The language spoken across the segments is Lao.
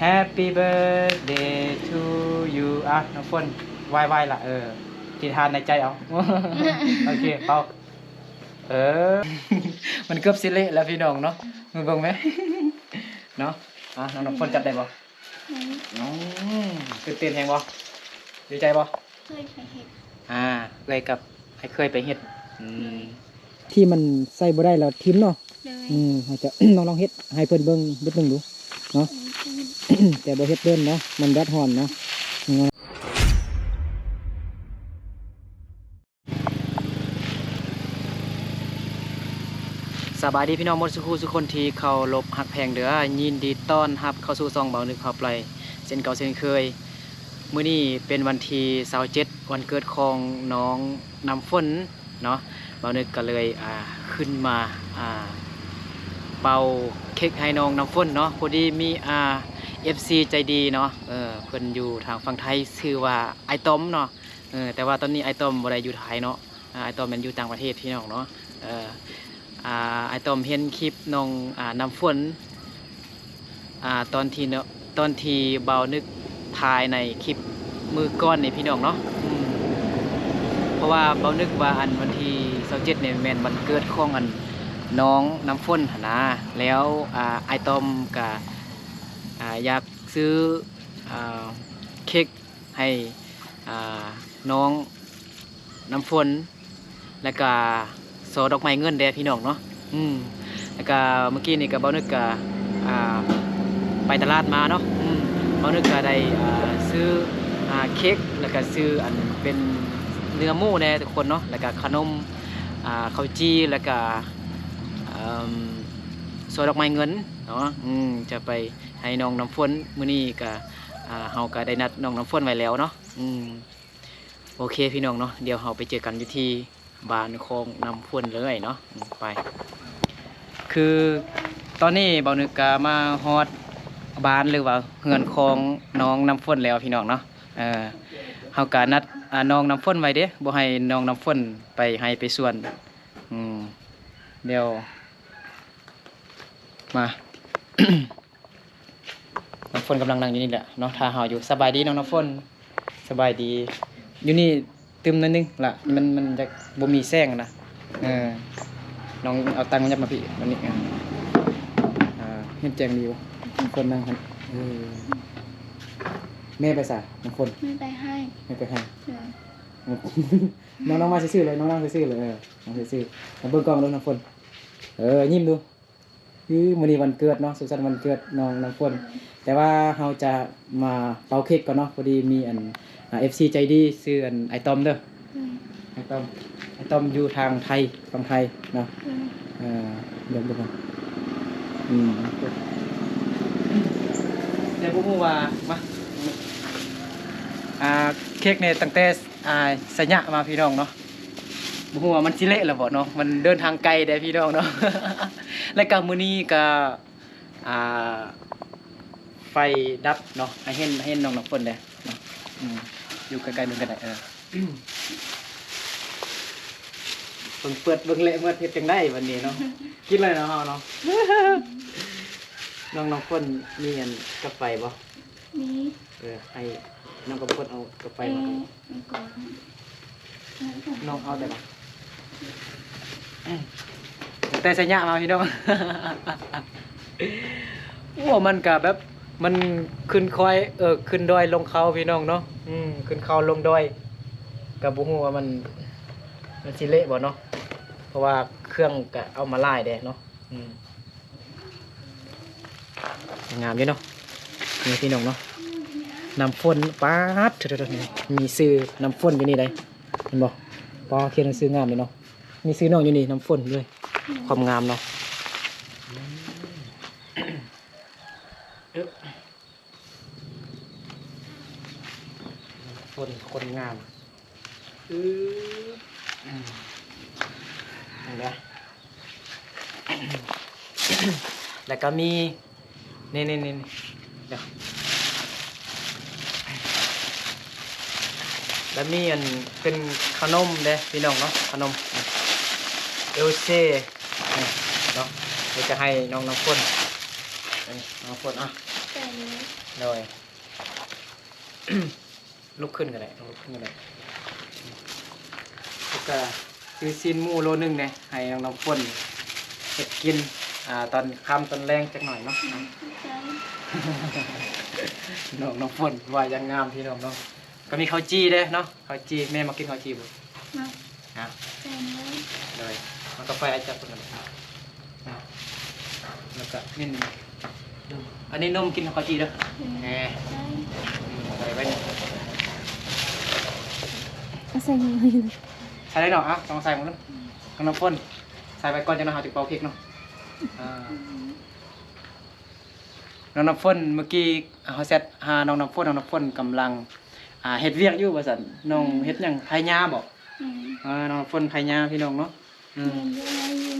Happy birthday to you ອ່ະ ນ້ຳຝົນ ໄຫວ້ໆລະ ເອີ ທິດຖານໃນໃຈເອົາ ໂອເຄ ເປົ່າ ເອີ ມັນເກືອບຊິເລະແລ້ວພີ່ນ້ອງເນາະ ມາເບິ່ງແມ ເນາະ ອ່ະ ນ້ອງນ້ຳຝົນຈັບໄດ້ບໍ່? ອືມ ອືມ ຕື່ນເຕັ້ນແຮງບໍ່? ດີໃຈບໍ່? ເຄີຍໄປເຮັດ ອ່າ ເອື້ອຍກັບອ້າຍເຄີຍໄປເຮັດ ອືມ ໂດຍ ທີ່ມັນໃສ່ບໍ່ໄດ້ແລ້ວຖິ້ມເນາະ ໂດຍ ອືມ ເຮົາຈະ ລອງ ລອງເຮັດໃຫ້ເພິ່ນເບິ່ງເບິດໜຶ່ງດູເນາະ ອືມ ແຕ່ບໍ່ເຮັດດົນເນາະ ມັນແດດຮ້ອນເນາະ ອືມ. ສະບາຍດີພີ່ນ້ອງໝົດສູ່ຄູ່ສູ່ຄົນທີ່ເຄົາລົບຮັກແພງເດີ ຍິນດີຕ້ອນຮັບເຂົ້າສູ່ຊ່ອງເບົານຶກພາໄປ ເຊັ່ນເກົ່າເຊັ່ນເຄີຍ. ມື້ນີ້ເປັນວັນທີຊາວເຈັດ ວັນເກີດຂອງນ້ອງນ້ຳຝົນເນາະ ເບົານຶກກໍເລີຍ ອ່າ ຂຶ້ນມາ ອ່າ ເປົ່າເຄັກໃຫ້ນ້ອງນ້ຳຝົນເນາະ ພໍດີມີ ອ່າ ເອັຟຊີໃຈດີເນາະ ເອີ ເພິ່ນຢູ່ທາງຝັ່ງໄທ ຊື່ວ່າອ້າຍຕ້ອມເນາະ ເອີ ແຕ່ວ່າຕອນນີ້ອ້າຍຕ້ອມບໍ່ໄດ້ຢູ່ໄທເນາະ ອ່າ ອ້າຍຕ້ອມແມ່ນຢູ່ຕ່າງປະເທດພີ່ນ້ອງເນາະ ເອີ ອ່າ ອ້າຍຕ້ອມເຫັນຄລິບນ້ອງ ອ່າ ນ້ຳຝົນ ອ່າ ຕອນທີ່ເນາະ ຕອນທີ່ເບົານຶກຖ່າຍໃນຄລິບມື້ກ່ອນນີ້ພີ່ນ້ອງເນາະ ອືມ ເພາະວ່າເບົານຶກວ່າ ອັນ ວັນທີຊາວເຈັດນີ້ແມ່ນວັນເກີດຂອງ ອັນ ນ້ອງນ້ຳຝົນຫັ້ນນາ ແລ້ວ ອ່າ ອ້າຍຕ້ອມກະ ອ່າ ຢາກຊື້ ອ່າ ເຄັກ ໃຫ້ ອ່າ ນ້ອງນ້ຳຝົນ ແລ້ວກະຊໍດອກໄມ້ເງິນແດ່ພີ່ນ້ອງເນາະ ອືມ ແລ້ວກະມື້ກີ້ນີ້ກະເບົານຶກກະ ອ່າ ໄປຕະຫຼາດມາເນາະ ອືມ ເບົານຶກກະໄດ້ ອ່າ ຊື້ ອ່າ ເຄັກ ແລ້ວກະຊື້ ອັນ ເປັນເນື້ອໝູແດ່ທຸກຄົນເນາະ ແລ້ວກະຂະໜົມ ອ່າ ເຂົ້າຈີ່ ແລ້ວກະ ເອີ່ມ ຊໍດອກໄມ້ເງິນເນາະ ອືມ ຈະໄປ ໃຫ້ນ້ອງນ້ຳຝົນ ມື້ນີ້ກະ ອ່າ ເຮົາກະໄດ້ນັດນ້ອງນ້ຳຝົນໄວ້ແລ້ວເນາະ ອືມ ໂອເຄພີ່ນ້ອງເນາະ ດຽວເຮົາໄປເຈີກັນຢູ່ທີ່ບ້ານຂອງນ້ຳຝົນເລີຍເນາະ ອືມ ໄປ ຄືຕອນນີ້ເບົານຶກກະມາຮອດບ້ານ ຫຼືວ່າເຮືອນຂອງນ້ອງນ້ຳຝົນແລ້ວພີ່ນ້ອງເນາະ ເອີ ເຮົາກະນັດ ອ່າ ນ້ອງນ້ຳຝົນໄວ້ເດ້ ບໍ່ໃຫ້ນ້ອງນ້ຳຝົນໄປໄຮ່ໄປສວນ ອືມ ດຽວ ມາ ນ້ຳຝົນກຳລັງນັ່ງຢູ່ນີ້ແຫຼະເນາະ ຖ້າເຮົາຢູ່ ສະບາຍດີນ້ອງນ້ຳຝົນ ສະບາຍດີ ຢູ່ນີ້ຕື່ມໜ້ອຍໜຶ່ງລະ ມັນ ມັນຈະບໍ່ມີແສງນະ ເອີ ນ້ອງເອົາຕັ່ງຫຍັບມາພີ້ ອັນນີ້ ເອີ ອ່າ ເຫັນແຈ້ງດີບໍ່ ນ້ຳຝົນນັ່ງຫັ້ນ ເອີ ແມ່ໄປໃສນ້ຳຝົນ ແມ່ໄປໄຮ່ ແມ່ໄປໄຮ່ ເອີ ນ້ອງ ນ້ອງມາຊື່ໆເລີຍ ນ້ອງນັ່ງຊື່ໆເລີຍ ເອີ ນັ່ງຊື່ໆ ມາເບິ່ງກ້ອງດູນ້ຳຝົນ ເອີ ຍິ້ມດູ. ຄືມື້ນີ້ວັນເກີດເນາະ ສຸກສັນວັນເກີດນ້ອງນ້ຳຝົນ ແຕ່ວ່າເຮົາຈະມາເປົ່າເຄັກກ່ອນເນາະ ພໍດີມີອັນ ອ່າ ເອັຟຊີໃຈດີ ຊື່ອັນ ອ້າຍຕ້ອມເດີ ອືມ ອ້າຍຕ້ອມ ອ້າຍຕ້ອມຢູ່ທາງໄທ ຝັ່ງໄທເນາະ ອືມ ເອີ ດຽວເບິ່ງກ່ອນ ອືມ ແຕ່ບໍ່ຮູ້ວ່າ ມາ ອ່າ ເຄັກນີ້ຕັ້ງແຕ່ ອ່າ ໄຊຍະມາພີ່ນ້ອງເນາະ ບໍ່ຮູ້ວ່າມັນຊິເລະແລ້ວບໍ່ເນາະ ມັນເດີນທາງໄກເດ້ພີ່ນ້ອງເນາະ ແລ້ວກະມື້ນີ້ກະ ອ່າ ໄຟດັບເນາະ ໃຫ້ເຫັນ ໃຫ້ເຫັນນ້ອງນ້ຳຝົນແດ່ເນາະ ອືມ ຢູ່ໃກ້ໆເບິ່ງກໍໄດ້ ເອີ ເບິ່ງເປີດເບິ່ງແລະເໝິດ ເຮັດຈັ່ງໃດບັດນີ້ເນາະ ກິນເລີຍເນາະເຮົາເນາະ ນ້ອງນ້ຳຝົນມີອັນກາໄຟບໍ່? ມີ ເອີ ໃຫ້ນ້ອງນ້ຳຝົນເອົາກາໄຟມາໃຫ້ ເອີ ນ້ອງເອົາໄດ້ບໍ່? ຕັ້ງແຕ່ໄຊຍະມາພີ່ນ້ອງ ໂອ້ ມັນກະແບບ ມັນຂຶ້ນຄອຍ ເອີ ຂຶ້ນດອຍລົງເຂົາພີ່ນ້ອງເນາະ ອືມ ຂຶ້ນເຂົາລົງດອຍ ກະບໍ່ຮູ້ວ່າມັນ ມັນຊິເລະບໍ່ເນາະ ເພາະວ່າເຄື່ອງກະເອົາມາຫຼາຍແດ່ເນາະ ອືມ. ງາມຢູ່ເນາະ ນີ້ພີ່ນ້ອງເນາະ ນ້ຳຝົນ ປາດ ໂທ້ໆ ນີ້ມີຊື່ນ້ຳຝົນຢູ່ນີ້ໃດ ເຫັນບໍ່ ປ້າ ຂຽນໜັງສືງາມຢູ່ເນາະ ມີຊື່ນ້ອງຢູ່ນີ້ ນ້ຳຝົນເລີຍ ຄວາມງາມເນາະ ອືມ ຄົນ ຄົນງາມ ອື ອືມ ເຫັນບໍ່ ແລ້ວກໍມີ ນີ້ໆໆ ດຽວ ແລ້ວມີອັນເປັນຂະໜົມເດ້ພີ່ນ້ອງເນາະ ຂະໜົມ ເອລເຊ ນີ້ເນາະ ດຽວຈະໃຫ້ນ້ອງນ້ຳຝົນ ນີ້ນ້ອງນ້ຳຝົນ ອ່ະ ແກະເລີຍ ໂດຍ ລຸກຂຶ້ນກໍໄດ້ ລຸກຂຶ້ນກໍໄດ້ ແລ້ວກໍຊື້ຊີ້ນໝູໂລໜຶ່ງແດ່ ໃຫ້ນ້ອງນ້ຳຝົນເຮັດກິນ ອ່າ ຕອນຄ່ຳຕອນແລງຈັກໜ້ອຍເນາະ. ອືມ ຂອບໃຈ ນ້ອງນ້ຳຝົນວ່າຢ່າງງາມ ພີ່ນ້ອງເນາະ. ກໍມີເຂົ້າຈີ່ເດ້ເນາະ ເຂົ້າຈີ່ ແມ່ມັກກິນເຂົ້າຈີ່ບໍ່? ມັກ ອ່າ ໃສ່ເລີຍ ໂດຍ ມັນກໍໄຟໄອຈັບເພິ່ນກໍໄດ້ ອ່າ ແລ້ວກໍນີ້ ນີ້ ອັນນີ້ນົມ ກິນເຂົ້າຈີ່ເດີ ອືມ ແນ່ ໃສ່ ອືມ ໃສ່ໄວ້ນີ້ ເອົາໃສ່ນີ້ ໃສ່ໄດ້ເນາະ ອ່ະ ລອງໃສ່ເບິ່ງດູ ອືມ ນ້ອງນ້ຳຝົນ ໃສ່ໄວ້ກ່ອນ ຈັກໜ້ອຍເຮົາຈຶ່ງເປົ່າເຄັກເນາະ ອ່າ ອືມ ນ້ອງນ້ຳຝົນ ເມື່ອກີ້ເຮົາແຊັດຫານ້ອງນ້ຳຝົນ ນ້ອງນ້ຳຝົນກຳລັງ ອ່າ ເຮັດວຽກຢູ່ວ່າຊັ້ນ ນ້ອງ ອືມ ເຮັດຫຍັງ ໄຖຫຍ້າບໍ? ອືມ ອ່າ ນ້ອງນ້ຳຝົນໄຖຫຍ້າ ພີ່ນ້ອງເນາະ ອືມ ແມ່ນຢູ່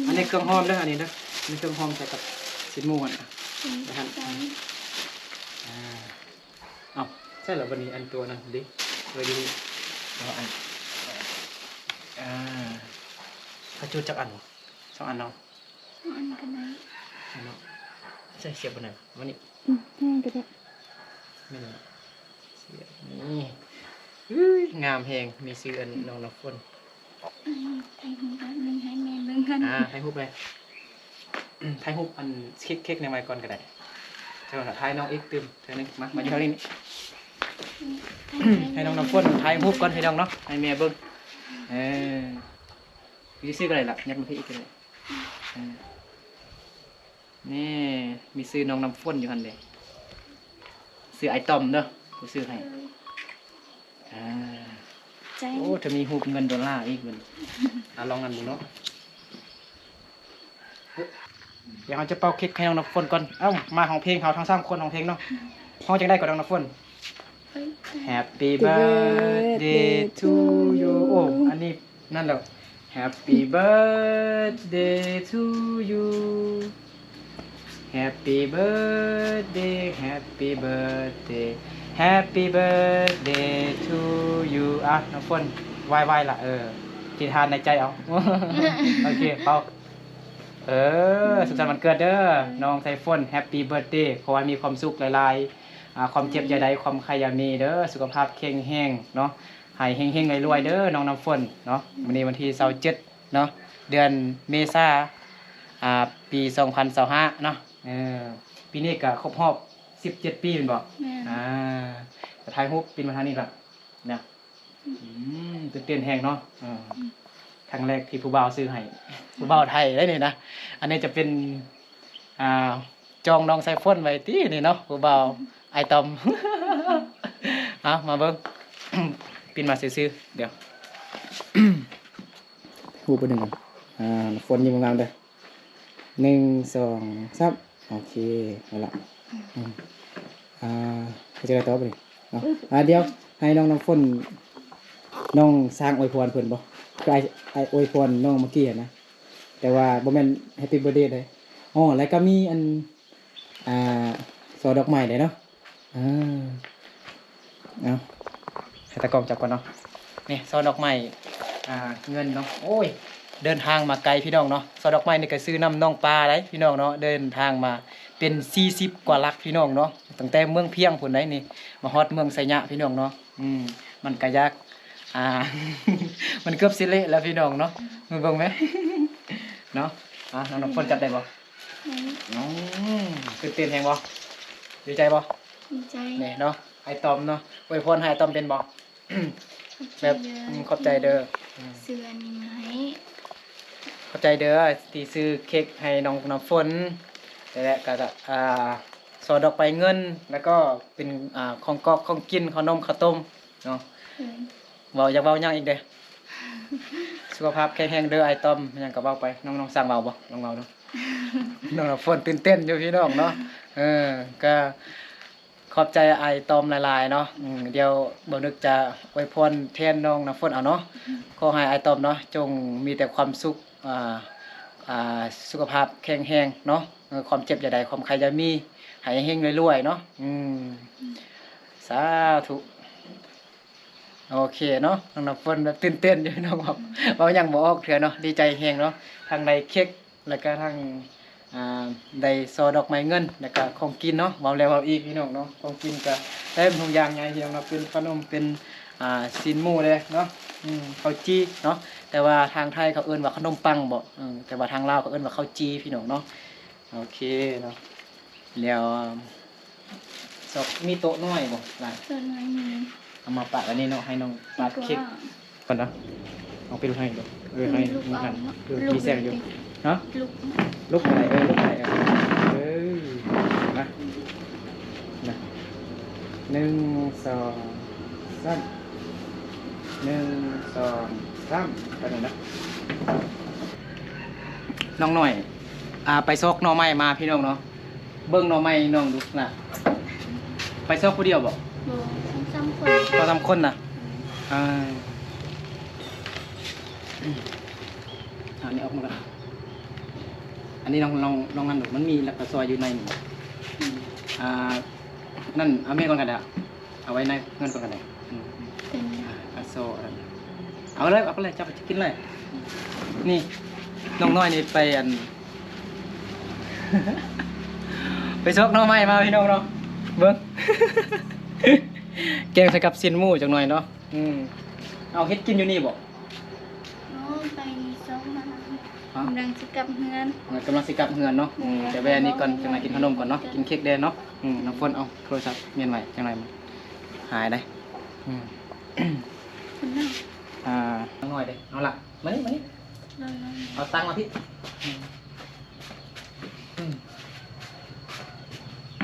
ອັນນີ້ເຄື່ອງຫອມເດີ ອັນນີ້ເດີ ນີ້ເຄື່ອງຫອມໃສ່ກັບຊີ້ນໝູຫັ້ນ ອືມ ໄປຫັ້ນ ອ່າ ເອົ້າ ໃສ່ລະບັດນີ້ ອັນຕົວນັ້ນເດ ເອີ ດີ ເອົາອັນ ອ່າ ເອົາຈຸດຈັກອັນ ສອງອັນເນາະ. ສອງອັນກໍໄດ້ ເນາະ ໃສ່ສຽບອັນໃດວະ ມານີ້ ອືມ ນີ້ກໍໄດ້ ແມ່ນລະ ສຽບນີ້ ເອີຍ ງາມແຮງ ມີຊື່ອັນ ອືມ ນ້ອງນ້ຳຝົນ ອືມ ຖ່າຍຮູບແບບໜຶ່ງໃຫ້ແມ່ເບິ່ງກ່ອນ ອ່າ ຖ່າຍຮູບໄປ ອືມ ຖ່າຍຮູບອັນເຄັກ ເຄັກໃນໄວ້ກ່ອນກໍໄດ້ ເຈົ້າຖ່າຍນ້ອງອີກຕື່ມເທື່ອໜຶ່ງ ມາ ມາຢູ່ທາງນີ້ ອືມ ໃຫ້ນ້ອງນ້ຳຝົນຖ່າຍຮູບກ່ອນ ພີ່ນ້ອງເນາະ ໃຫ້ແມ່ເບິ່ງ ເອີ ຢູ່ຊື່ໆກໍໄດ້ລະ ຍັດມາພີ້ອີກກໍໄດ້ ເອີ ນີ້ ມີຊື່ນ້ອງນ້ຳຝົນຢູ່ຫັ້ນເດ້ ຊື່ອ້າຍຕ້ອມເດີ ຜູ້ຊື້ໃຫ້ ເອີ ອ່າ ໃຈ ໂອ້ ເທາມີຮູບເງິນໂດລາອີກເບິ່ງ ອ່າ ລອງອັນເບິ່ງເນາະ ດຽວເຮົາຈະເປົ່າເຄັກໃຫ້ນ້ອງນ້ຳຝົນກ່ອນ ເອົ້າ ມາຮ້ອງເພງ ເຮົາທັງສາມຄົນຮ້ອງເພງເນາະ ຮ້ອງຈັ່ງໃດກໍນ້ອງນ້ຳຝົນ? Happy birthday to you ໂອ້ ອັນນີ້ ນັ້ນແຫຼະ Happy birthday to you Happy birthday Happy birthday Happy birthday to you ອ່ະ ນ້ຳຝົນ ໄວໆລະ ເອີ ທິດຖານໃນໃຈເອົາ ໂອເຄ ເປົ່າ ເອີ ສຸກສັນວັນເກີດເດີ ນ້ອງສາຍຝົນ Happy birthday ຂໍໃຫ້ມີຄວາມສຸກຫຼາຍໆ ອ່າ ຄວາມເຈັບຢ່າໄດ້ ຄວາມໄຂ້ຢ່າມີເດີ ສຸຂະພາບແຂງແຮງເນາະ ໃຫ້ເຮັງໆລວຍໆເດີ ນ້ອງນ້ຳຝົນເນາະ ມື້ນີ້ວັນທີຊາວເຈັດເນາະ ເດືອນເມສາ ອ່າ ປີສອງພັນຊາວຫ້າເນາະ ເອີ ປີນີ້ກະຄົບຮອບສິບເຈັດປີແມ່ນບໍ່? ແມ່ນ ອ່າ ກະຖ່າຍຮູບປິ່ນມາທາງນີ້ລະນະ ອືມ ຕື່ນເຕັ້ນແຮງເນາະ ເອີ ອືມ ຄັ້ງແລກທີ່ຜູ້ບ່າວຊື້ໃຫ້ ຜູ້ບ່າວໄທເດ້ນີ້ນະ ອັນນີ້ຈະເປັນ ອ່າ ຈອງນ້ອງສາຍຝົນໄວ້ຕິນີ້ເນາະ ຜູ້ບ່າວ ອ້າຍຕ້ອມ ເອົາ ມາເບິ່ງ ປິ່ນມາຊື່ໆ ດຽວ ຮູບເບິ່ງກ່ອນ ອ່າ ຝົນຍິ້ມງາມເດີ ໜຶ່ງ ສອງ ສາມ ໂອເຄ ເອົາລະ ອືມ ອ່າ ເຮັດຈັ່ງໃດຕໍ່ບາດນີ້ເນາະ ອ່າ ດຽວໃຫ້ນ້ອງນ້ຳຝົນ ນ້ອງສ້າງອວຍພອນເພິ່ນບໍ່ ຄືອ້າຍ ອ້າຍອວຍພອນນ້ອງເມື່ອກີ້ຫັ້ນນະ ແຕ່ວ່າບໍ່ແມ່ນ Happy birthday ເດ້ ອໍ ແລ້ວກໍມີອັນ ອ່າ ຊໍດອກໄມ້ໄດ້ເນາະ ເອີ ເອົາ ໃຫ້ຕາກ້ອງຈັບກ່ອນເນາະ ນີ້ ຊໍດອກໄມ້ ອ່າ ເງິນເນາະ ໂອ້ຍ ເດີນທາງມາໄກພີ່ນ້ອງເນາະ ຊໍດອກໄມ້ນີ້ກໍຊື້ນຳນ້ອງປາໄດ໋ພີ່ນ້ອງເນາະ ເດີນທາງມາເປັນສີ່ສິບກວ່າຫຼັກພີ່ນ້ອງເນາະ ຕັ້ງແຕ່ເມືອງພຽງພຸ້ນໄດ໋ນີ້ ມາຮອດເມືອງໄຊຍະພີ່ນ້ອງເນາະ ອືມ ມັນກະຢາກ ອ່າ ມັນເກືອບຊິເລະແລ້ວພີ່ນ້ອງເນາະ ມາເບິ່ງແມ ເນາະ ອ່າ ນ້ອງນ້ຳຝົນຈັບໄດ້ບໍ່? ອືມ ອືມ ຕື່ນເຕັ້ນແຮງບໍ່? ດີໃຈບໍ່? ດີໃຈ ນີ້ເນາະ ອ້າຍຕ້ອມເນາະ ອວຍພອນໃຫ້ອ້າຍຕ້ອມເປັນບໍ່? ແບບ ຂອບໃຈເດີ ອືມ ຂອບໃຈເດີ ອືມ ຊື້ອັນນີ້ມາໃຫ້ ຂອບໃຈເດີ ທີ່ຊື້ເຄັກໃຫ້ນ້ອງນ້ຳຝົນ ແລະ ກະ ອ່າ ຊໍດອກໄມ້ເງິນ ແລ້ວກໍເປັນ ອ່າ ຂອງກອກຂອງກິນ ເຂົ້າໜົມເຂົ້າຕົ້ມເນາະ ອືມ ເວົ້າ ຢາກເວົ້າຫຍັງອີກເດ? ສຸຂະພາບແຂງແຮງເດີອ້າຍຕ້ອມ ຫຍັງກໍເວົ້າໄປ ນ້ອງ ນ້ອງສ້າງເວົ້າບໍ່? ລອງເວົ້າເນາະ ນ້ອງນ້ຳຝົນຕື່ນເຕັ້ນຢູ່ພີ່ນ້ອງເນາະ ເອີ ກໍ ຂອບໃຈອ້າຍຕ້ອມຫຼາຍໆເນາະ ອືມ ດຽວບ່າວນຶກຈະອວຍພອນແທນນ້ອງນ້ຳຝົນເອົາເນາະ ຂໍໃຫ້ອ້າຍຕ້ອມເນາະ ຈົ່ງມີແຕ່ຄວາມສຸກ ອ່າ ອ່າ ສຸຂະພາບແຂງແຮງເນາະ ເອີ ຄວາມເຈັບຢ່າໄດ້ ຄວາມໄຂ້ຢ່າມີ ໃຫ້ເຮັງໆລວຍໆເນາະ ອືມ ສາທຸ ໂອເຄເນາະ ນ້ອງນ້ຳຝົນແບບຕື່ນເຕັ້ນຢູ່ເນາະ ເວົ້າຫຍັງບໍ່ອອກເທື່ອເນາະ ດີໃຈແຮງເນາະ ທັງໄດ້ເຄັກ ແລ້ວກະທັງ ອ່າ ໄດ້ຊໍ່ດອກໄມ້ເງິນ ແລ້ວກະຂອງກິນເນາະ. ເວົ້າແລ້ວເວົ້າອີກ ພີ່ນ້ອງເນາະ, ຂອງກິນກະເຕັມຖົງຢາງໃຫຍ່ ພີ່ນ້ອງເນາະ, ເປັນຂະໜົມ ເປັນ ອ່າ ຊີ້ນໝູເດ້ເນາະ, ອືມ ເຂົ້າຈີ່ເນາະ, ແຕ່ວ່າທາງໄທເຂົາເອີ້ນວ່າຂະໜົມປັງບໍ ເອີ ແຕ່ວ່າທາງລາວເຂົາເອີ້ນວ່າເຂົ້າຈີ່ ພີ່ນ້ອງເນາະ. ໂອເຄເນາະ ແລ້ວ ຊອກ ມີໂຕະນ້ອຍບໍ່ຫຼານ? ໂຕະນ້ອຍມີ. ເອົາມາປະໄວ້ນີ້ເນາະ ໃຫ້ນ້ອງປາດເຄັກກ່ອນເນາະ. ເອົາໄປລູກໃຫ້ເດີ ເອີ ໃຫ້ ເອີ ມີແສງຢູ່. ຮະ? ລຸກ ລຸກໄປ ເອີ ລຸກໄປ ເອີ ເອີ ມາ ນະ ໜຶ່ງ ສອງ ສາມ ໜຶ່ງ ສອງ ສາມ ໄປນັ້ນນະ. ນ້ອງນ້ອຍ ອ່າ ໄປຊອກໜໍ່ໄມ້ມາ ພີ່ນ້ອງເນາະ. ເບິ່ງໜໍ່ໄມ້ນ້ອງດູນະ. ໄປຊອກຜູ້ດຽວບໍ? ບໍ່ ສອງສາມຄົນ ສອງສາມຄົນນະ. ອືມ ອ່າ ອັນນີ້ອອກມາກ່ອນ. ອັນນີ້ນ້ອງ ນ້ອງ ນ້ອງນັ້ນ ມັນມີຫຼັກກະຊອຍຢູ່ໃນນີ້. ອືມ ອ່າ ນັ້ນເອົາແມ່ກ່ອນກະໄດ້ ເອົາໄວ້ໃນເຮືອນກ່ອນກະໄດ້. ອືມ ເປັນ ອ່າ ອັກສອນ ເອົາເລີຍ ເອົາໄປເລີຍ ຈັບກິນເລີຍ. ນີ້ ນ້ອງນ້ອຍນີ້ໄປ ອັນ ໄປຊອກໜໍ່ໄມ້ມາ ພີ່ນ້ອງເນາະ. ເບິ່ງ ແກງໃສ່ກັບຊີ້ນໝູຈັກໜ່ອຍເນາະ. ອືມ ເອົາ ເຮັດກິນຢູ່ນີ້ບໍ? ໂອ້ຍ ໄປຊອກມາ ຮະ? ກຳລັງຊິກັບເຮືອນ ກຳລັງຊິກັບເຮືອນເນາະ. ອືມ ແຕ່ແວ່ນີ້ກ່ອນ ຈັ່ງໃດກິນຂະໜົມກ່ອນເນາະ ກິນເຄັກແດ່ເນາະ. ອືມ ນ້ຳຝົນ ເອົາໂທລະສັບມ້ຽນໄວ້ ຈັ່ງໃດມັນຫາຍໄດ໋. ອືມ ອ່າ ນ້ອງນ້ອຍເດ້ ເອົາລະ ມານີ້ ມານີ້ ເອົາຕັ່ງມາພີ້. ອືມ ອືມ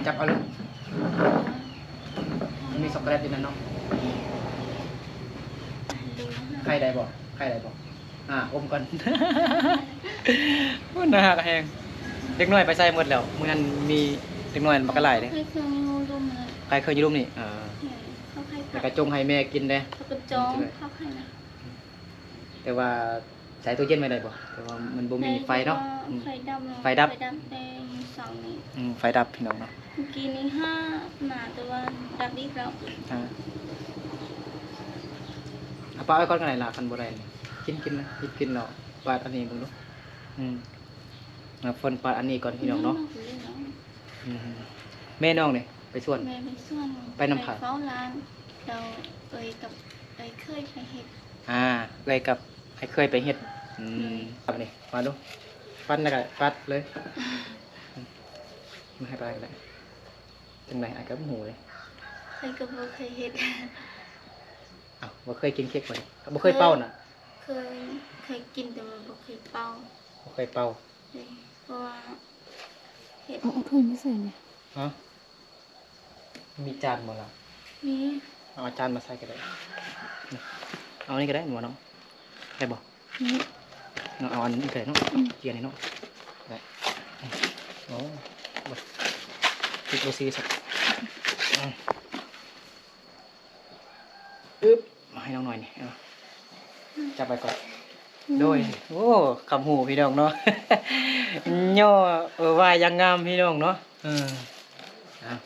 ຈັບເອົາເລີຍ. ມັນມີຊັອກໂກແລັດຢູ່ນັ້ນເນາະ. ໄຄໄດ້ບໍ່? ໄຄໄດ້ບໍ່? ອ່າ ອົມກ່ອນ. ໂອ້ ໜ້າຮັກແຮງ. ເດັກນ້ອຍໄປໃສໝົດແລ້ວ? ມື້ນັ້ນມີເດັກນ້ອຍບັກຫຼາຍເດ້. ໄຄເຄື່ອງຢູ່ລຸ່ມນີ້ ໄຄເຄື່ອງຢູ່ລຸ່ມນີ້. ເອີ ແມ່ນ ເຂົາໄຄ ແລ້ວກະຈົ່ງໃຫ້ແມ່ກິນເດ້ ເຂົາກະຈົ່ງ ເຂົາໄຄນະ. ແຕ່ວ່າໃສ່ຕູ້ເຢັນໄວ້ໄດ້ບໍ່? ແຕ່ວ່າມັນບໍ່ມີໄຟເນາະ. ໄຟດັບເນາະ ໄຟດັບ ໄຟດັບແຕ່ມື້ເຊົ້ານີ້. ອືມ ໄຟດັບ ພີ່ນ້ອງເນາະ. ມື້ກີ້ນີ້ຫາບໜາ ແຕ່ວ່າດັບອີກແລ້ວ. ອ່າ ເອົາປະໄວ້ກ່ອນກະໄດ້ລະ ຄັນບໍ່ໄດ້. ກິນ ກິນນະ ກິນ ກິນແລ້ວປາດອັນນີ້ເບິ່ງດູ. ອືມ ນ້ຳຝົນປາດອັນນີ້ກ່ອນ ພີ່ນ້ອງເນາະ. ອືມ ແມ່ນ້ອງເດ ໄປສວນ ແມ່ໄປສວນ ໄປນຳໃຜ? ໄປເຝົ້າຫຼານ ແລ້ວເອື້ອຍກັບອ້າຍເຂີຍໄປເຮັດ. ອ່າ ເອື້ອຍກັບອ້າຍເຂີຍໄປເຮັດ. ອືມ ອືມ ເອົານີ້ ມາດູ ປັ້ນແລ້ວກະປັດເລີຍ. ມາໃຫ້ປາດກະໄດ້. ຈັ່ງໃດອ້າຍກະບໍ່ຮູ້ເດ້ ຂ້ອຍກະບໍ່ເຄີຍເຮັດ. ອ້າວ ບໍ່ເຄີຍກິນເຄັກບໍ່? ບໍ່ເຄີຍເປົ່ານະ? ເຄີຍ ເຄີຍກິນ ແຕ່ວ່າບໍ່ເຄີຍເປົ່າ ບໍ່ເຄີຍເປົ່າ. ເອີ ເພາະວ່າເຮັດ ເອົາ ເອົາຖ້ວຍມາໃສ່ແດ່. ຮະ? ມີຈານບໍ່ລະ? ມີ. ເອົາ ເອົາຈານມາໃສ່ກະໄດ້. ເອົານີ້ກະໄດ້ບໍ່ນ້ອງ? ໄດ້ບໍ່? ນີ້ ເອົາອັນນີ້ກະໄດ້ເນາະ. ອືມ ເກຍນີ້ເນາະ. ໄດ້. ໂອ້ ບໍ່ ຕິດບໍ່ຊີສັກ. ອືມ ອຶບ ມາໃຫ້ນ້ອງໜ້ອຍນີ້ ເອົາ ຈັບໄວ້ກ່ອນ. ໂດຍ ໂອ້ ຄຳຮູ້ພີ່ນ້ອງເນາະ ຍໍ້ ເອີ ວ່າຢ່າງງາມພີ່ນ້ອງເນາະ. ເອີ ເອົາ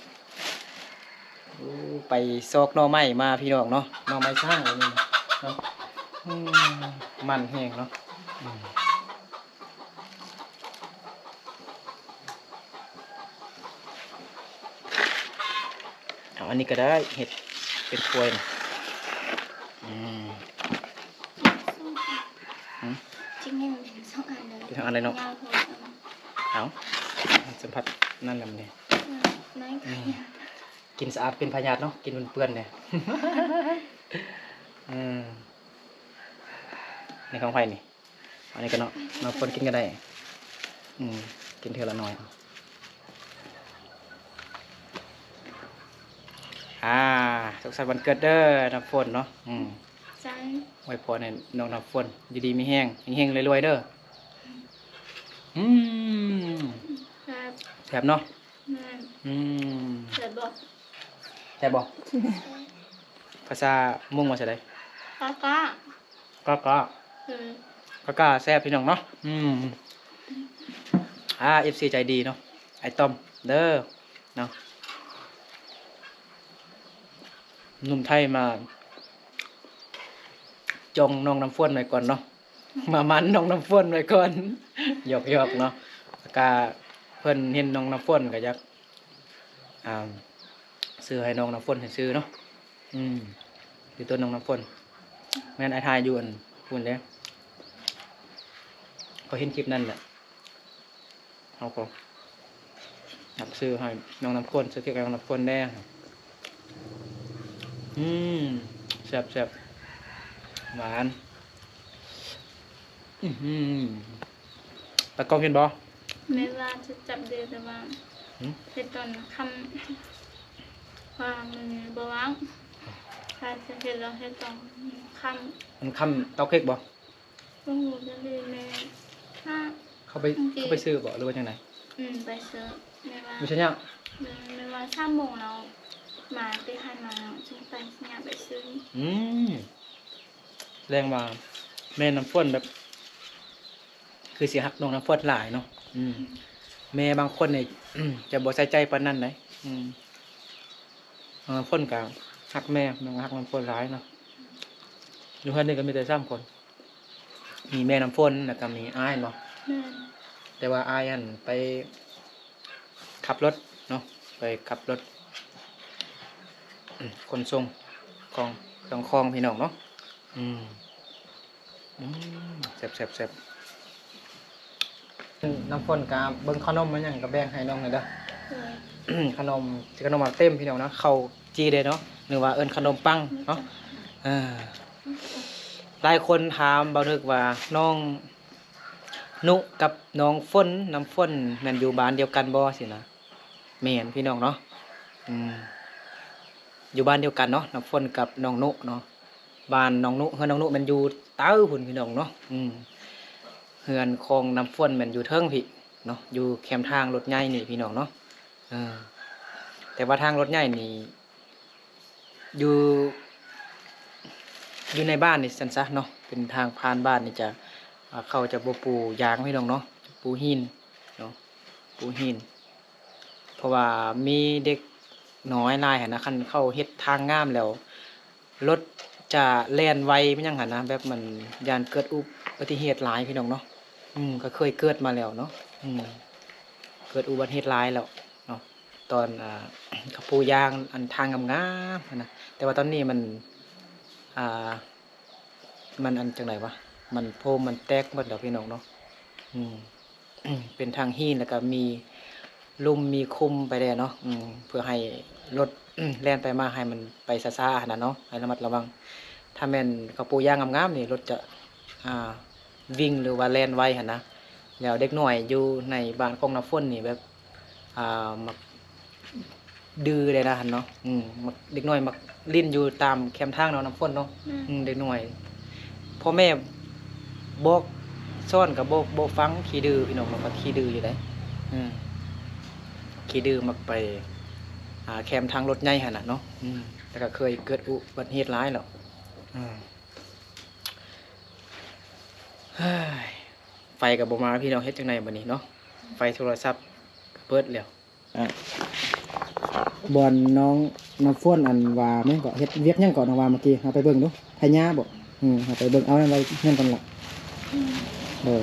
ໂອ້ ໄປຊອກໜໍ່ໄມ້ມາພີ່ນ້ອງເນາະ ໜໍ່ໄມ້ຊ້າງອັນນີ້ເນາະ. ອືມ ມັນແຮງເນາະ. ອືມ ເອົາອັນນີ້ກະໄດ້ ເຮັດເປັນຖ້ວຍນະ. ອືມ ຫືມ ຈິງແມ່ນເປັນສອງອັນເລີຍ ເປັນສອງອັນເລີຍເນາະ. ຍາວໂພດ. ເອົາ ສຳຜັດນັ້ນລະມັນເດ້ ອືມ ກິນສະອາດເປັນພະຍາດເນາະ ກິນເປື້ອນໆເດ້. ອືມ ນີ້ຂອງໃຜນີ້? ອັນນີ້ກະເນາະ ນ້ຳຝົນກິນກະໄດ້. ອືມ ກິນເທື່ອລະໜ້ອຍ. ອ່າ ສຸກສັນວັນເກີດເດີນ້ຳຝົນເນາະ. ອືມ ໃຈ ອວຍພອນໃຫ້ນ້ອງນ້ຳຝົນຢູ່ດີມີແຮງ ເຮັງໆລວຍໆເດີ. ອືມ ແຊບ ແຊບເນາະ. ແມ່ນ ອືມ ແຊບບໍ່? ແຊບບໍ່? ພາສາມົ້ງວ່າຈັ່ງໃດ? ກະກະ ກະກະ ອືມ ກະກະແຊບພີ່ນ້ອງເນາະ. ອືມ ອ່າ ເອັຟຊີໃຈດີເນາະ ອ້າຍຕ້ອມເດີເນາະ. ໜຸ່ມໄທມາຈ່ອງນ້ອງນ້ຳຝົນໄວ້ກ່ອນເນາະ ມາໝັ່ນນ້ອງນ້ຳຝົນໄວ້ກ່ອນ ຫຍອກໆເນາະ. ກະ ເພິ່ນເຫັນນ້ອງນ້ຳຝົນກໍຢາກ ອ່າ ຊື້ໃຫ້ນ້ອງນ້ຳຝົນຊື່ໆເນາະ. ອືມ ຢູ່ຕົ້ນນ້ອງນ້ຳຝົນ ແມ່ນອ້າຍຖ່າຍຢູ່ອັນພຸ້ນເດ້ ເຂົາເຫັນຄລິບນັ້ນແຫຼະ ເຮົາກໍຢາກຊື້ໃຫ້ນ້ອງນ້ຳຝົນ ຊື້ເຄ້ກໃຫ້ນ້ອງນ້ຳຝົນແດ່. ອືມ ແຊບໆ ຫວານ. ອືມ ຕາກ້ອງເຫັນບໍ່? ແມ່ວ່າຈະຈັບເດີ ແຕ່ວ່າ ຫືມ? ເຮັດຕອນຄ່ຳ ວ່າມື້ນີ້ບໍ່ວ່າງ ຖ້າຈະເຮັດລະເຮັດຕອນຄ່ຳ. ມັນຄ່ຳເຕົາເຄັກບໍ່? ບໍ່ຮູ້ຈັກເລີຍແມ່ ຖ້າ ເຂົາໄປ ເຂົາໄປຊື້ບໍ່ ຫຼືວ່າຈັ່ງໃດ? ອືມ ໄປຊື້ ແມ່ວ່າ ຢູ່ໄສຍະ? ແມ່ ແມ່ວ່າສາມໂມງແລ້ວ ມາແຕ່ໄຮ່ມາແລ້ວ ຈຶ່ງໄປໄສຍະໄປຊື້. ອືມ ສະແດງວ່າແມ່ນ້ຳຝົນແບບ ຄືຊິຮັກນ້ອງນ້ຳຝົນຫຼາຍເນາະ. ອືມ ແມ່ບາງຄົນນີ້ ຈະບໍ່ໃສ່ໃຈປານນັ້ນໃດ. ອືມ ນ້ອງນ້ຳຝົນກໍຮັກແມ່ ແມ່ກໍຮັກນ້ຳຝົນຫຼາຍເນາະ. ຢູ່ເຮືອນນີ້ກໍມີແຕ່ສາມຄົນ ມີແມ່ນ້ຳຝົນ ແລ້ວກໍມີອ້າຍເນາະ. ແມ່ນ ແຕ່ວ່າອ້າຍຫັ້ນໄປ ຂັບລົດເນາະ ໄປຂັບລົດ ອືມ ຂົນສົ່ງຂອງ ເຄື່ອງຂອງພີ່ນ້ອງເນາະ. ອືມ ອືມ ແຊບໆໆ. ນ້ຳຝົນກະເບິ່ງຂະໜົມມາຫຍັງກະແບ່ງໃຫ້ນ້ອງແດ່ເດີ. ໂດຍ ຂະໜົມ ຂະໜົມມາເຕັມພີ່ນ້ອງເນາະ ເຂົ້າຈີ່ເດ້ເນາະ ຫຼືວ່າເອີ້ນຂະໜົມປັງເນາະ. ເອີ ຫຼາຍຄົນຖາມບ່າວນຶກວ່າ ນ້ອງນຸກັບນ້ອງຝົນ ນ້ຳຝົນ ແມ່ນຢູ່ບ້ານດຽວກັນບໍ່ຊີ້ນະ. ແມ່ນພີ່ນ້ອງເນາະ ອືມ ຢູ່ບ້ານດຽວກັນເນາະ ນ້ຳຝົນກັບນ້ອງນຸເນາະ. ບ້ານນ້ອງນຸ ເຮືອນນ້ອງນຸແມ່ນຢູ່ເຕີພຸ້ນພີ່ນ້ອງເນາະ. ອືມ ເຮືອນຂອງນ້ຳຝົນແມ່ນຢູ່ເທິງພີ້ເນາະ ຢູ່ແຄມທາງລົດໃຫຍ່ນີ້ພີ່ນ້ອງເນາະ. ເອີ ແຕ່ວ່າທາງລົດໃຫຍ່ນີ້ ຢູ່ ຢູ່ໃນບ້ານນີ້ຊັ້ນຊະເນາະ ເປັນທາງຜ່ານບ້ານນີ້ຈະ ອ່າ ເຂົາຈະບໍ່ປູຢາງພີ່ນ້ອງເນາະ ປູຫີນເນາະ ປູຫີນ. ເພາະວ່າມີເດັກນ້ອຍຫຼາຍຫັ້ນນະ ຄັນເຂົາເຮັດທາງງາມແລ້ວ ລົດຈະແລ່ນໄວແມ່ນຫຍັງຫັ້ນນະ ແບບມັນຢ້ານເກີດອຸບັດຕິເຫດຫຼາຍພີ່ນ້ອງເນາະ. ອືມ ກໍເຄີຍເກີດມາແລ້ວເນາະ ອືມ ເກີດອຸບັດຕິເຫດຫຼາຍແລ້ວເນາະ ຕອນ ອ່າ ເຂົາປູຢາງອັນທາງງາມໆຫັ້ນນະ. ແຕ່ວ່າຕອນນີ້ມັນ ອ່າ ມັນອັນຈັ່ງໃດວະ ມັນໂພມມັນແຕກໝົດແລ້ວພີ່ນ້ອງເນາະ. ອືມ ເປັນທາງຫີນ ແລ້ວກໍມີລຸ່ມມີຂຸມໄປແດ່ເນາະ. ອືມ ເພື່ອໃຫ້ລົດແລ່ນໄປມາໃຫ້ມັນໄປຊ້າໆຫັ້ນນະເນາະ ໃຫ້ລະມັດລະວັງ. ຖ້າແມ່ນເຂົາປູຢາງງາມໆນີ້ ລົດຈະ ອ່າ ວິ່ງ ຫຼືວ່າແລ່ນໄວຫັ້ນນະ. ແລ້ວເດັກນ້ອຍຢູ່ໃນບ້ານຂອງນ້ຳຝົນນີ້ແບບ ອ່າ ມັກດື້ແດ່ນະຫັ້ນເນາະ. ອືມ ມັກ ເດັກນ້ອຍມັກຫຼິ້ນຢູ່ຕາມແຄມທາງເນາະ ນ້ຳຝົນເນາະ. ອືມ ເດັກນ້ອຍ ພໍ່ແມ່ບອກສອນກໍບໍ່ ບໍ່ຟັງ ຂີ້ດື້ພີ່ນ້ອງເນາະ ມັກຂີ້ດື້ຢູ່ໃດ. ອືມ ຂີ້ດື້ມັກໄປ ອ່າ ແຄມທາງລົດໃຫຍ່ຫັ້ນນະເນາະ. ອືມ ແຕ່ກໍເຄີຍເກີດອຸບັດຕິເຫດຫຼາຍແລ້ວ. ອືມ ເຮີ້ຍ ໄຟກໍບໍ່ມາພີ່ນ້ອງ ເຮັດຈັ່ງໃດບັດນີ້ເນາະ ໄຟໂທລະສັບກໍເບິດແລ້ວ. ອ່ະ ບ່ອນນ້ອງນ້ຳຝົນອັນວ່າແມ່ນເກາະ ເຮັດວຽກຫຍັງເກາະ ນ້ອງວ່າເມື່ອກີ້ ເຮົາໄປເບິ່ງດູ ພະຍາບໍ? ອືມ ເຮົາໄປເບິ່ງ ເອົານັ້ນໄວ້ເຮືອນກ່ອນລະ. ອືມ ເອີ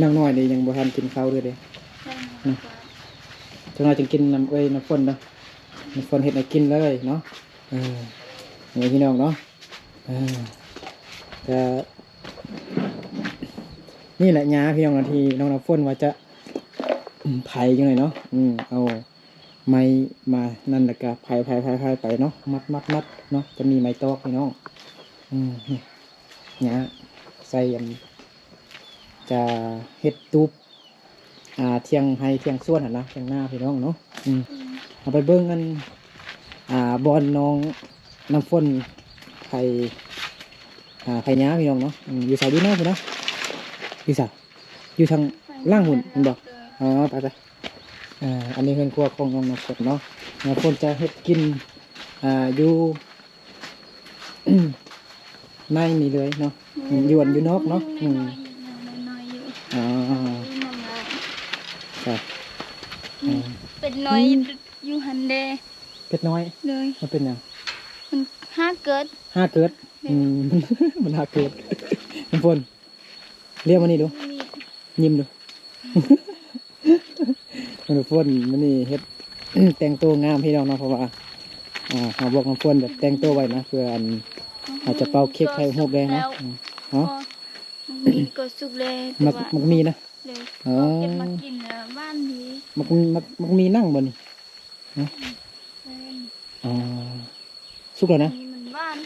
ນ້ອງນ້ອຍນີ້ຍັງບໍ່ທັນກິນເຂົ້າເທື່ອເດ້. ອືມ ຈັກໜ່ອຍຈຶ່ງກິນນຳເອື້ອຍນ້ຳຝົນເດີ ນ້ຳຝົນເຮັດໃຫ້ກິນເລີຍເນາະ. ເອີ ນີ້ພີ່ນ້ອງເນາະ ເອີ ກະ ນີ້ແຫຼະຫຍ້າພີ່ນ້ອງເນາະ ທີ່ນ້ອງນ້ຳຝົນວ່າຈະ ອືມ ໄຖຢູ່ນີ້ເນາະ. ອືມ ເອົາໄມ້ມານັ້ນ ແລ້ວກະໄຖໆໆໄປເນາະ ມັດໆໆເນາະ ຈະມີໄມ້ຕອກພີ່ນ້ອງ. ອືມ ນີ້ຫຍ້າໃສ່ອັນ ຈະເຮັດຕູບ ອ່າ ຖຽງໄຮ່ຖຽງສວນຫັ້ນນະ ຖຽງນາພີ່ນ້ອງເນາະ. ອືມ ເຮົາໄປເບິ່ງອັນ ອ່າ ບ່ອນນ້ອງນ້ຳຝົນໄຖ ອ່າ ໄຖຫຍ້າພີ່ນ້ອງເນາະ. ອືມ ຢູ່ໃສ? ຢູ່ນອກພຸ້ນນະ ຢູ່ໃສ? ຢູ່ທາງຫຼັງພຸ້ນແມ່ນບໍ່? ອໍ ໄປໆ. ອ່າ ອັນນີ້ເຮືອນຄົວຂອງນ້ອງນ້ຳຝົນເນາະ ນ້ອງຝົນຈະເຮັດກິນ ອ່າ ຢູ່ ໃນນີ້ເລີຍເນາະ. ອືມ ຢູ່ອັນ ຢູ່ນອກເນາະ. ອືມ ນ້ອຍໆຢູ່ ອໍ ຢູ່ນອກ. ເປັດນ້ອຍ ອືມ ຢູ່ຫັ້ນເດ້. ເປັດນ້ອຍ? ໂດຍ. ມັນເປັນຫຍັງ? ມັນຫາເກີດ. ຫາເກີດ? ໂດຍ. ອືມ ມັນຫາເກີດ. ນ້ຳຝົນ ລຽວມານີ້ດູ ນີ້ ຍິ້ມດູ. ນ້ຳຝົນມື້ນີ້ເຮັດ ແຕ່ງໂຕງາມພີ່ນ້ອງເນາະ ເພາະວ່າ ອ່າ ເຮົາບອກນ້ຳຝົນແບບແຕ່ງໂຕໄວ້ນະ ເພື່ອອັນ ເຮົາຈະເປົ່າເຄັກຖ່າຍຮູບແດ່ເນາະ. ອືມ ຮະ ໝາກມີກໍສຸກແລ້ວ ໝາກ ແຕ່ວ່າ ໝາກມີນະ. ໂດຍ ອໍ ເກັບມາກິນແລ້ວຫວານດີ. ໝາກ ໝາກ ໝາກມີນັ່ງບໍ່ນີ້? ຮະ ແມ່ນ ອໍ ສຸກແລ້ວນະ ອັນນີ້ມັນຫວານ.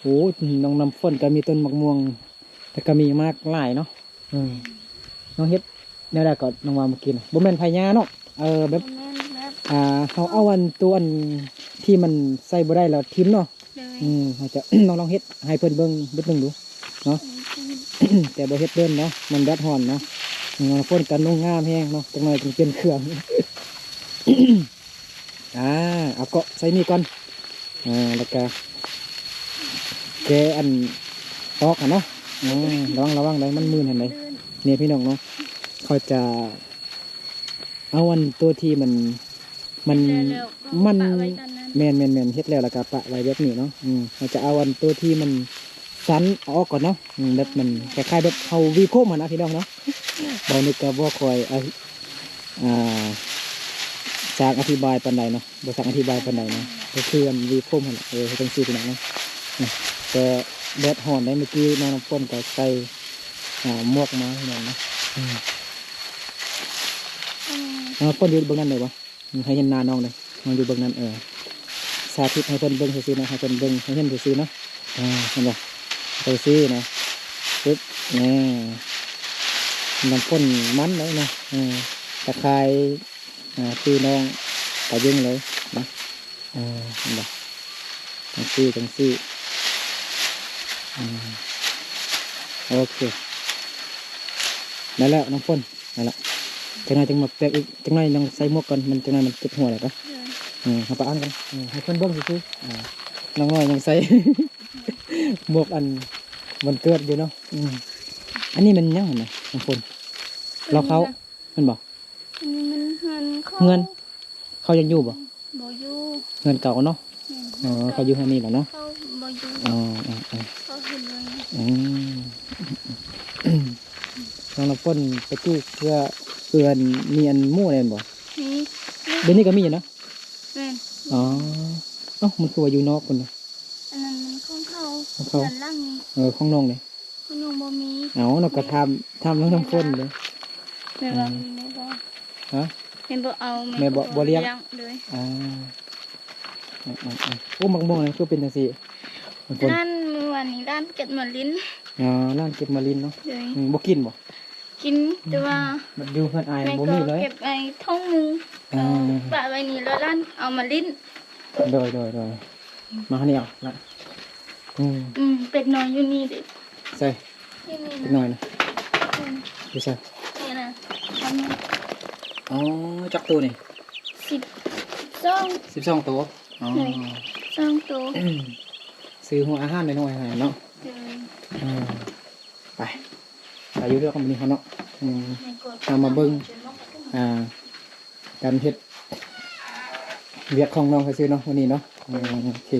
ໂອ້ ນ້ອງນ້ຳຝົນກໍມີຕົ້ນໝາກມ່ວງ ແລ້ວກໍມີໝາກຫຼາຍເນາະ. ເອີ ນ້ອງເຮັດແນວໃດກໍນ້ອງວ່າເມື່ອກີ້ນະ ບໍ່ແມ່ນໄພຍາເນາະ? ເອີ ແບບ ແມ່ນແບບ ອ່າ ເຮົາເອົາອັນ ຕົວອັນທີ່ມັນໃຊ້ບໍ່ໄດ້ແລ້ວຖິ້ມເນາະ. ໂດຍ ອືມ ເຮົາຈະ ນ້ອງລອງເຮັດໃຫ້ເພິ່ນເບິ່ງເບິດໜຶ່ງດູເນາະ. ອືມ ແຕ່ບໍ່ເຮັດດົນເນາະ ມັນແດດຮ້ອນເນາະ. ອືມ ຝົນກັນນຸ່ງງາມແຮງເນາະ ຈັກໜ້ອຍຈຶ່ງປ່ຽນເຄື່ອງ. ອ່າ ເອົາເກາະໃສ່ນີ້ກ່ອນ ອ່າ ແລ້ວກະແກະອັນຕອກຫັ້ນເນາະ. ອ່າ ລະວັງ ລະວັງໄດ໋ ມັນມື່ນຫັ້ນໄດ໋. ນີ້ພີ່ນ້ອງເນາະ ເຂົາຈະເອົາອັນຕົວທີ່ມັນ ມັນ ເຮັດແລ້ວກໍ ມັນ ປະໄວ້ຕອນນັ້ນ ແມ່ນໆໆ ເຮັດແລ້ວ ແລ້ວກໍປະໄວ້ແບບນີ້ເນາະ. ອືມ ເຮົາຈະເອົາອັນຕົວທີ່ມັນສັ້ນອອກກ່ອນເນາະ. ອືມ ແບບມັນຄ້າຍໆແບບເຮົາຫວີຜົມຫັ້ນນະພີ່ນ້ອງເນາະ. ເວົ້ານີ້ກໍບໍ່ຄ່ອຍ ອ່າ ອ່າ ຊ່າງອະທິບາຍປານໃດເນາະ ບໍ່ຊ່າງອະທິບາຍປານໃດເນາະ ກໍຄືອັນຫວີຜົມຫັ້ນແຫຼະ. ເອີ ເຮັດຈັ່ງຊີ້ພີ່ນ້ອງເນາະ. ອືມ ແຕ່ແດດຮ້ອນໄດ໋ ເມື່ອກີ້ນ້ອງນ້ຳຝົນກໍໃສ່ ອ່າ ໝວກມາພີ່ນ້ອງເນາະ. ອືມ ອືມ ນ້ອງນ້ຳຝົນຢູ່ເບື້ອງນັ້ນໄດ້ບໍ່? ໃຫ້ເຫັນໜ້ານ້ອງເດ້ ນ້ອງຢູ່ເບື້ອງນັ້ນ. ເອີ ສາທິດໃຫ້ເພິ່ນເບິ່ງຊື່ໆເນາະ ໃຫ້ເພິ່ນເບິ່ງ ໃຫ້ເຫັນຊື່ໆເນາະ. ອ່າ ເຫັນບໍ່? ຈັ່ງຊີ້ນະ ປຶບ ນີ້ ນ້ຳຝົນມັນເລີຍເນາະ. ເອີ ຕາຂ່າຍ ອ່າ ຄືນ້ອງປາເຢັງເລີຍນະ. ເອີ ເຫັນບໍ່? ຈັ່ງຊີ້ ຈັ່ງຊີ້. ອືມ ໂອເຄ ໄດ້ແລ້ວນ້ຳຝົນ. ນັ້ນລະ ຈັກໜ້ອຍຈຶ່ງມາແປກອີກ ຈັກໜ້ອຍຍັງໃສ່ໝວກກ່ອນ ມັນຈັກໜ້ອຍມັນເຈັບຫົວແລ້ວກະ. ເອີ ເຮົາປະອັນກັນ ເອີ ໃຫ້ເພິ່ນເບິ່ງຊື່ໆ. ອ່າ ນ້ອງນ້ອຍຍັງໃສ່ໝວກອັນວັນເກີດຢູ່ເນາະ. ອືມ ອັນນີ້ແມ່ນຫຍັງຫັ້ນນະນ້ຳຝົນ? ເປັນ ລາວເຂົ້າ ແມ່ນບໍ່? ອັນນີ້ມັນເຮືອນເຂົາ ເຮືອນ ເຂົາຍັງຢູ່ບໍ່? ບໍ່ຢູ່ ເຮືອນເກົ່າເນາະ. ແມ່ນ ອໍ ເຮືອນເກົ່າ ເຂົາຢູ່ເຮືອນນີ້ແຫຼະເນາະ. ເຂົາບໍ່ຢູ່ ອໍ ເອີ ເອີ ເຂົາເຮັດໄວ້. ອືມ ນ້ອງນ້ຳຝົນໄປປູກເພື່ອເພື່ອມີອັນໝູແມ່ນບໍ່? ມີ ດຽວນີ້ກໍມີຢູ່ນະ. ແມ່ນ ອໍ ເອົ້າ ມັນຄືວ່າຢູ່ນອກພຸ້ນນະ? ອັນນັ້ນມັນຂອງເຂົາ ຂອງເຂົາ ເຮືອນຫຼັງນີ້. ເອີ ຂອງນ້ອງເດ? ຂອງນ້ອງບໍ່ມີ. ເອົ້າ ນ້ອງກໍຖາມ ຖາມນ້ອງນ້ຳຝົນເດ. ແມ່ວ່າ ອືມ ແມ່ບໍ່ ຮະ ແມ່ບໍ່ເອົາ ແມ່ບໍ່ ແມ່ບໍ່ ບໍ່ລ້ຽງ ບໍ່ລ້ຽງເລີຍ. ອ່າ ອືມໆໆ ໂອ້ ໝາກມ່ວງນີ້ຄືເປັນຈັ່ງຊີ້? ນ້ຳຝົນ ຮ້ານ ມື້ວານນີ້ຮ້ານເກັບມາຫຼິ້ນ. ອໍ ຮ້ານເກັບມາຫຼິ້ນເນາະ. ໂດຍ ອືມ ບໍ່ກິນບໍ່? ກິນ ແຕ່ວ່າ ມັນຢູ່ເຮືອນອ້າຍ ແມ່ ບໍ່ມີເລີຍ ເກັບໄວ້ຖົງໜຶ່ງ. ອ່າ ເອົາປະໄວ້ນີ້ ແລ້ວຫຼານເອົາມາຫຼິ້ນ. ໂດຍໆໆ ມານີ້ເອົາລະ. ອືມ ອືມ ເປັດນ້ອຍຢູ່ນີ້ເດ້. ໃສ? ຢູ່ນີ້ ເປັດນ້ອຍນະ. ອືມ ຢູ່ໃສ? ນີ້ນະ. ອໍ ຈັກໂຕນີ້? ສິບ ສິບສອງ ສິບສອງໂຕ. ອໍ ສິບສອງໂຕ. ອືມ ຊື້ຫົວອາຫານນ້ອຍໆໃຫ້ເນາະ. ໂດຍ ເອີ ໄປ ໄປຢູ່ເລື່ອງມື້ນີ້ເຮົາເນາະ. ອືມ ເຮົາມາເບິ່ງ ອ່າ ການເຮັດວຽກຂອງນ້ອງຊື່ໆເນາະ ມື້ນີ້ເນາະ. ອືມ ໂອເຄ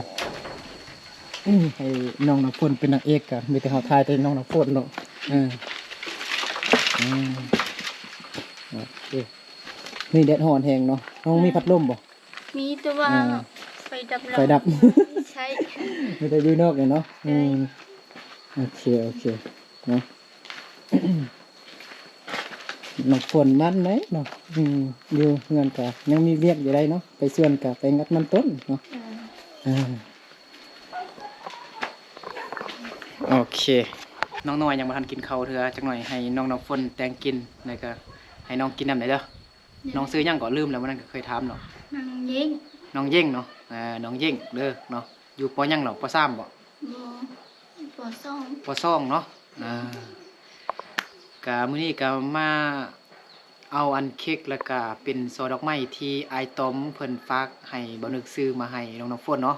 ໃຫ້ນ້ອງນ້ຳຝົນເປັນນາງເອກ ກໍມີແຕ່ເຮົາຖ່າຍແຕ່ນ້ອງນ້ຳຝົນເນາະ. ເອີ ອືມ ໂອເຄ ນີ້ແດດຮ້ອນແຮງເນາະ. ນ້ອງມີພັດລົມບໍ່? ມີ ແຕ່ວ່າ ອ່າ ໄຟດັບແລ້ວ ໄຟດັບ ໃຊ້ ມີແຕ່ຢູ່ນອກເລີຍເນາະ. ໂດຍ ອືມ ໂອເຄ ໂອເຄເນາະ. ນ້ຳຝົນມັນເດ້ເນາະ. ອືມ ຢູ່ເຮືອນກະຍັງມີວຽກຢູ່ໄດ໋ເນາະ ໄປສວນກະໄປງັດມັນຕົ້ນເນາະ. ເອີ ອ່າ ໂອເຄ ນ້ອງນ້ອຍຍັງບໍ່ທັນກິນເຂົ້າເທື່ອ ຈັກໜ້ອຍໃຫ້ນ້ອງນ້ຳຝົນແຕ່ງກິນ ແລ້ວກະໃຫ້ນ້ອງກິນນຳໄດ້ເດີ. ນ້ອງຊື່ຫຍັງເກາະ? ລືມແລ້ວ ມື້ນັ້ນກໍເຄີຍຖາມເນາະ. ນ້ອງເຢງ ນ້ອງເຢງເນາະ. ເອີ ນ້ອງເຢງເດີເນາະ. ຢູ່ ປໍ ຫຍັງເນາະ? ປໍ ສາມ ບໍ່? ບໍ່ ປໍ ສອງ ປໍ ສອງ ເນາະ. ເອີ ກະມື້ນີ້ກະມາເອົາອັນເຄັກ ແລ້ວກະເປັນຊໍ່ດອກໄມ້ທີ່ອ້າຍຕ້ອມເພິ່ນຝາກໃຫ້ບ່າວນຶກຊື້ມາໃຫ້ນ້ອງນ້ຳຝົນເນາະ.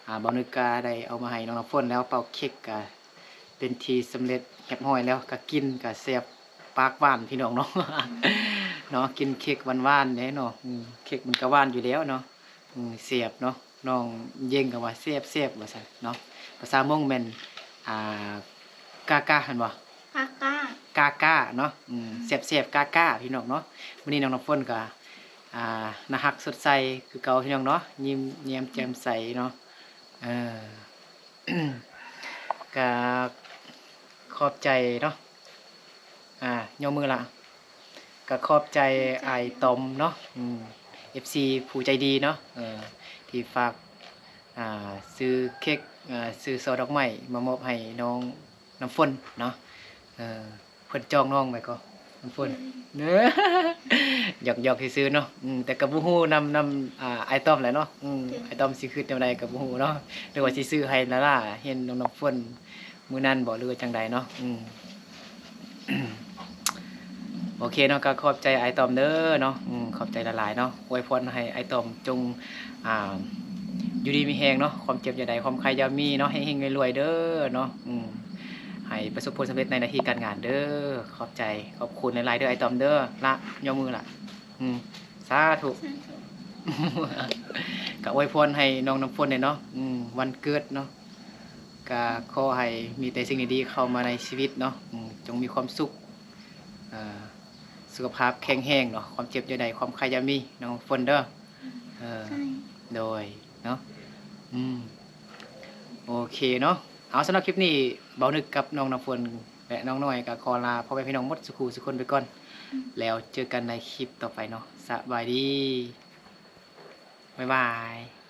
ອ່າ ບ່າວນຶກກະໄດ້ເອົາມາໃຫ້ນ້ອງນ້ຳຝົນແລ້ວ ເປົ່າເຄັກກະ ເປັນທີ່ສຳເລັດຮຽບຮ້ອຍແລ້ວ ກະກິນກະແຊບປາກຫວານພີ່ນ້ອງເນາະ. ເນາະ ກິນເຄັກຫວານໆເດ້ເນາະ. ອືມ ເຄັກມັນກະຫວານຢູ່ແລ້ວເນາະ. ອືມ ແຊບເນາະ. ນ້ອງເຢງກະວ່າແຊບໆ ວ່າຊັ້ນເນາະ. ພາສາມົ້ງແມ່ນ ອ່າ ກາກາ ຫັ້ນບໍ່? ກາກາ. ກ້າໆເນາະ ອືມ ແຊບໆກ້າໆ ພີ່ນ້ອງເນາະ. ມື້ນີ້ນ້ອງນ້ຳຝົນກໍ ອ່າ ໜ້າຮັກສົດໃສຄືເກົ່າ ພີ່ນ້ອງເນາະ ຍິ້ມແຍ້ມແຈ່ມໃສເນາະ. ເອີ ກະຂອບໃຈເນາະ ອ່າ ຍົກມືລະ ກະຂອບໃຈອ້າຍຕອມເນາະ ອືມ ເອັຟຊີຜູ້ໃຈດີເນາະ ເອີ ທີ່ຝາກ ອ່າ ຊື້ເຄັກ ອ່າ ຊື້ຊ່ອດອກໄມ້ມາມອບໃຫ້ນ້ອງນ້ຳຝົນເນາະ ເອີ ເພິ່ນຈອງນ້ອງໄວ້ກໍນ້ຳຝົນ ອືມ ຫຍອກໆຊື່ໆເນາະ ອືມ ແຕ່ກໍບໍ່ຮູ້ນຳ ນຳ ອ່າ ອ້າຍຕອມແຫຼະເນາະ ອືມ ໂດຍ ອ້າຍຕອມຊິຄິດແນວໃດກໍບໍ່ຮູ້ເນາະ ຫຼືວ່າຊິຊື້ໃຫ້ລາລາເຫັນນ້ອງນ້ຳຝົນມື້ນັ້ນບໍ ຫຼືວ່າຈັ່ງໃດເນາະ ອືມ ໂອເຄເນາະ ກໍຂອບໃຈອ້າຍຕອມເດີເນາະ ອືມ ຂອບໃຈຫຼາຍໆເນາະ ອວຍພອນໃຫ້ອ້າຍຕອມຈົ່ງ ອ່າ ຢູ່ດີມີແຮງເນາະ ຄວາມເຈັບຢ່າໄດ້ ຄວາມໄຂ້ຢ່າມີເນາະ ເຮັງໆລວຍໆເດີເນາະ ອືມ ໃຫ້ປະສົບຜົນສຳເລັດໃນໜ້າທີ່ການງານເດີ. ຂອບໃຈ ຂອບຄຸນຫຼາຍໆເດີອ້າຍຕອມເດີ ລະ ຍົກມືລະ ອືມ ສາທຸ ສາທຸ ກະອວຍພອນໃຫ້ນ້ອງນ້ຳຝົນແດ່ເນາະ ອືມ ວັນເກີດເນາະ ກະຂໍໃຫ້ມີແຕ່ສິ່ງດີໆເຂົ້າມາໃນຊີວິດເນາະ ອືມ ຈົ່ງມີຄວາມສຸກ ເອີ ສຸຂະພາບແຂງແຮງເນາະ ຄວາມເຈັບຢ່າໄດ້ ຄວາມໄຂ້ຢ່າມີ ນ້ອງຝົນເດີ ເອີ ໂດຍເນາະ ອືມ ໂອເຄເນາະ ເອົາ ສຳລັບຄລິບນີ້ ເບົານຶກກັບນ້ອງນ້ຳຝົນ ແລະ ນ້ອງນ້ອຍກໍຂໍລາພໍ່ແມ່ພີ່ນ້ອງໝົດສູ່ຄູ່ສູ່ຄົນໄປກ່ອນ ແລ້ວເຈີກັນໃນຄລິບຕໍ່ໄປເນາະ ສະບາຍດີ ບາຍບາຍ.